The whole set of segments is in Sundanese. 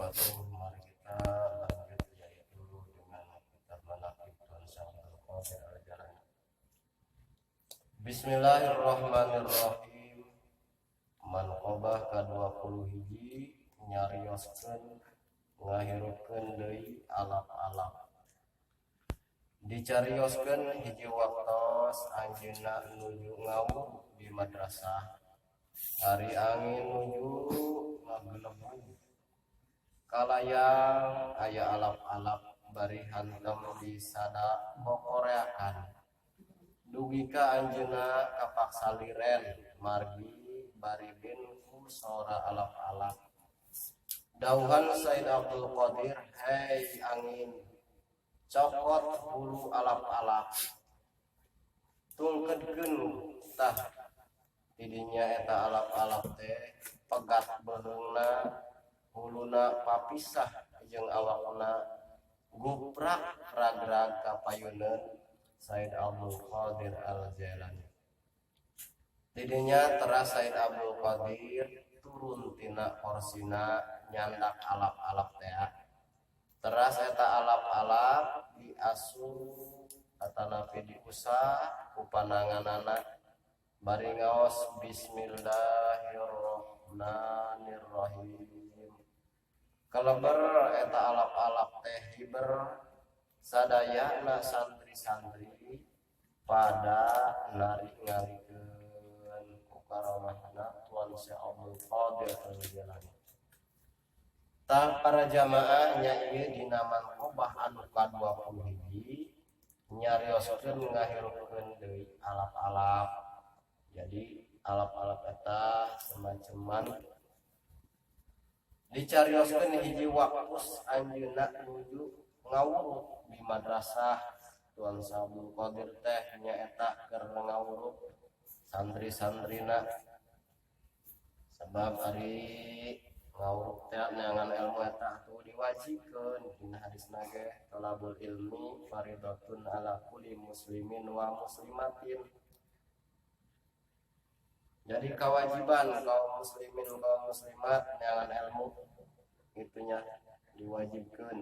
Wabarakatuh. Mari kita lanjut, yaitu dengan kitab Manaqib Tuan Syekh Abdul Qadir Al-Jailani. Bismillahirrahmanirrahim. Manqobah ka-21, nyarioskeun ngahirupkeun deui alap-alap. Dicarioskeun hiji waktos anjeunna nuju ngawuruk di madrasah. Ari angin nuju ngagelebug kalayang, aya alap-alap bari hantem disada kokoreakan, dugi ka anjeunna kapaksa liren margi baribin ku sora alap-alap. Dauhan Said Abdul Qadir, "Hei angin, cokot bulu alap-alap, tungkedkeun." Tah, tidinya eta alap-alap teh pegat beuheungna, huluna papisah jeung awakna, guprak ragrag ka payuneun Said Abdul Qadir Al-Jailani. Tidinya teras Said Abdul Qadir turun tina korsina, nyandak alap-alap teh. Teras eta alap-alap diasup atanapi diusap ku pananganana bari ngaos bismillahirrahmanirrahim. Keleber eta alap-alap teh hiber sadayana, santri-santri pada narik ngarikeun ku karomahna Tuan Syekh Abdul Qadir Al-Jailani. Tah, para jamaah nya, ieu dina manqobah anu ka-21, nyarioskeun ngahirupkeun deui alap-alap. Jadi alap-alap eta semacam manuk. Dicarioskeun hiji waktos anjeunna nuju ngawuruk di madrasah. Tuan Abdul Qadir teh nyaeta keur ngawuruk santri-santrina, sebab ari ngawuruk teh neangan ilmu eta atuh diwajibkeun. Dina hadisna ge tolabul ilmi faridatun ala kulli muslimin wa muslimatin. Jadi kewajiban kaum muslimin, kaum muslimat neangan ilmu itunya diwajibkan,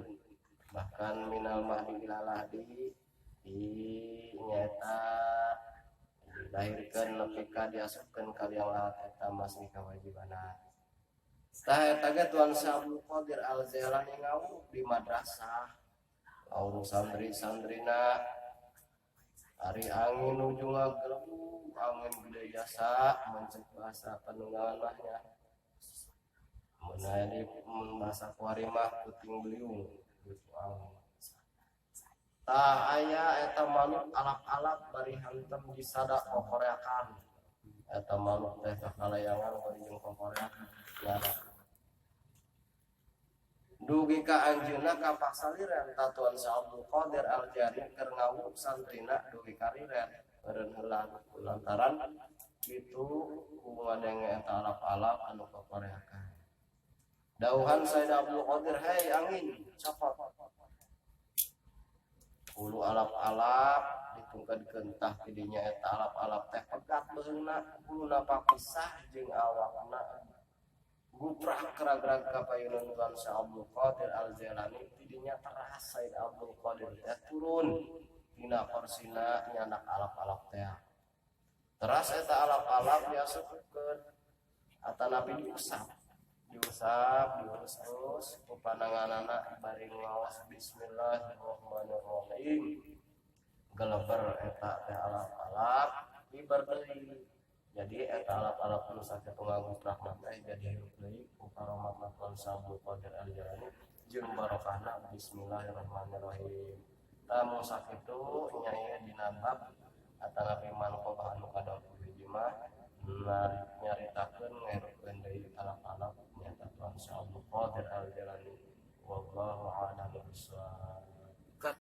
bahkan minal mahdi ila lahdi, di nyata dilahirkan nepi ka diasupkeun ka liang lahat eta masih kewajiban. Tah, eta ge Tuan Syekh Abdul Qadir Al Jailani ngawuruk di madrasah, ngawuruk santri-santrina. Ari angin nuju ngagelebug, angin gede jasa, mun cek bahasa panunggalan mah nya, mun aya di mun bahasa kuari mah puting beliung gitu angin. Tah, aya eta manuk alap-alap bari hantem disada kokoreakan. Eta manuk teh kakalayangan bari jeung kokoreakan nyara, dugi ka anjeunna kapaksa liren. Tah, Tuan Syekh Abdul Qadir Al Jailani keur ngawuruk santrina dugi ka liren meureun heula lantaran kitu ku ngadenge eta alap-alap anu kokoreakan. Dauhan Said Abdul Qadir, "Hei angin, copot hulu alap-alap, ditungkedkeun." Tah, tidinya eta alap-alap teh pegat beuheungna, huluna papisah jeung awakna, guprak ragrag ka payuneun Tuan Syekh Abdul Qadir Al Jailani. Tidinya teras Said Abdul Qadir teh turun tina korsina, nyandak alap-alap teh. Teras eta alap-alap diasupkeun atanapi diusap, diusap, diurus-urus ku pananganana bari ngaos bismillahirrahmanirrahim. Geleber eta teh alap-alap hiber deui. Jadi eta alap-alap anu sakitu ngaguprakna teh jadi hirup deui ku karomatna Tuan Abdul Qadir Al Jailani jeung barokahna bismillahirrahmanirrahim. Tah, mung sakitu nya ieu dina bab atanapi manqobah anu ka-21 mah, nyaritakeun ngahirupkeun deui alap-alap, nyaeta Tuan Syekh Abdul Qadir Al Jailani. Wallahu a'lam bishawab.